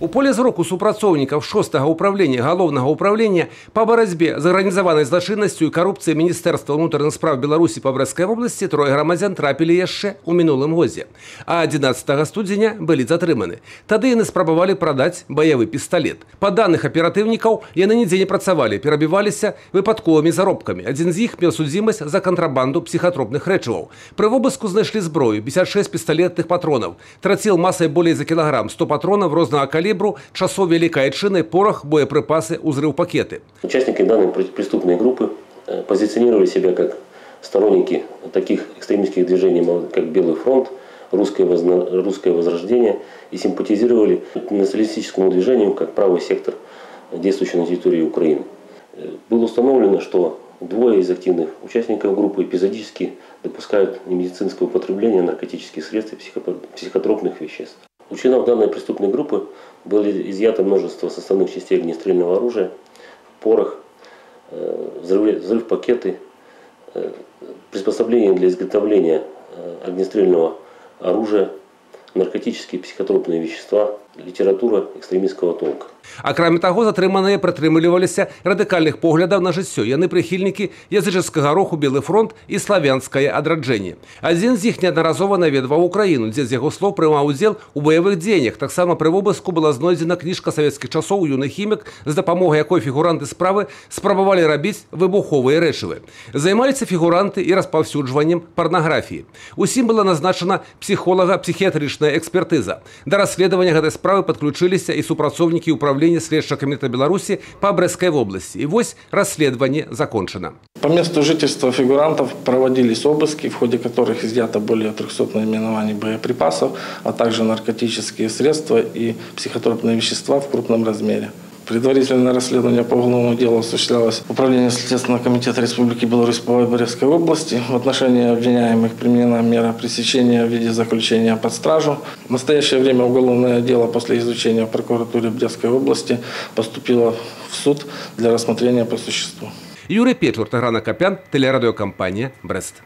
У поле зроку супрацоўнікаў 6-га управлення Галоўнага управлення па барацьбе з арганізаванай злачыннасцю і карупцыяй Міністэрства ўнутраных спраў Беларусі па Брэсцкай вобласці трое грамадзян трапілі яшчэ ў мінулым годзе. А 11 студзеня былі затрыманы. Тады яны спрабавалі прадаць баявы пісталет. Па даных аператыўнікаў, яны нідзе не працавалі, перабіваліся выпадковымі заробкамі. Адзін з іх меў судзімасць за кантрабанду псіхатропных рэчываў. Пры вобыску знайшлі зброю, 56 пісталетных патронаў, траціл масай болей за кілаграм, 100 патронаў рознага калібру, часов Великой Отчины, порох, боеприпасы, взрывпакеты. Участники данной преступной группы позиционировали себя как сторонники таких экстремистских движений, как Белый фронт, Русское возрождение, и симпатизировали националистическому движению, как правый сектор, действующий на территории Украины. Было установлено, что двое из активных участников группы эпизодически допускают немедицинское употребление наркотических средств и психотропных веществ. У членов данной преступной группы было изъято множество составных частей огнестрельного оружия, порох, взрыв-пакеты, приспособления для изготовления огнестрельного оружия, наркотические и психотропные вещества, литература экстремистского толка. Акрамя таго, затрыманыя прытрымліваліся радыкальных поглядаў на жыццё. Яны прыхільнікі языческага руху «Белы фронт» і «Славянскае адраджэнне». Адзін з іх неаднаразова наведваў Украіну, дзе, з яго слоў, прымаў удзел у баявых дзеяннях. Таксама пры вобыску была знойдзена кніжка савецкіх часоў «Юны хімік», з дапамогай якой фігуранты справы спрабавалі рабіць выбуховыя рэчывы. Займаліся фігуранты і распаўсюджваннем парнаграфіі. Усім была назначана псіхолага-псіхіятрычная экспертыза. Да расследавання гэтай справы падключыліся і супрацоўнікі управлення Следчага камітэта Беларусі па Брэсцкай вобласці. І вось расследаванне закончана. По месту жительства фигурантов проводились обыски, в ходе которых изъято более 300 наименований боеприпасов, а также наркотические средства и психотропные вещества в крупном размере. Предварительное расследование по уголовному делу осуществлялось Управлением Следственного комитета Республики Беларусь по Брестской области. В отношении обвиняемых применена мера пресечения в виде заключения под стражу. В настоящее время уголовное дело после изучения в прокуратуре Брестской области поступило в суд для рассмотрения по существу. Юрий Петлюр, Тагран Акопян, телерадиокомпания «Брест».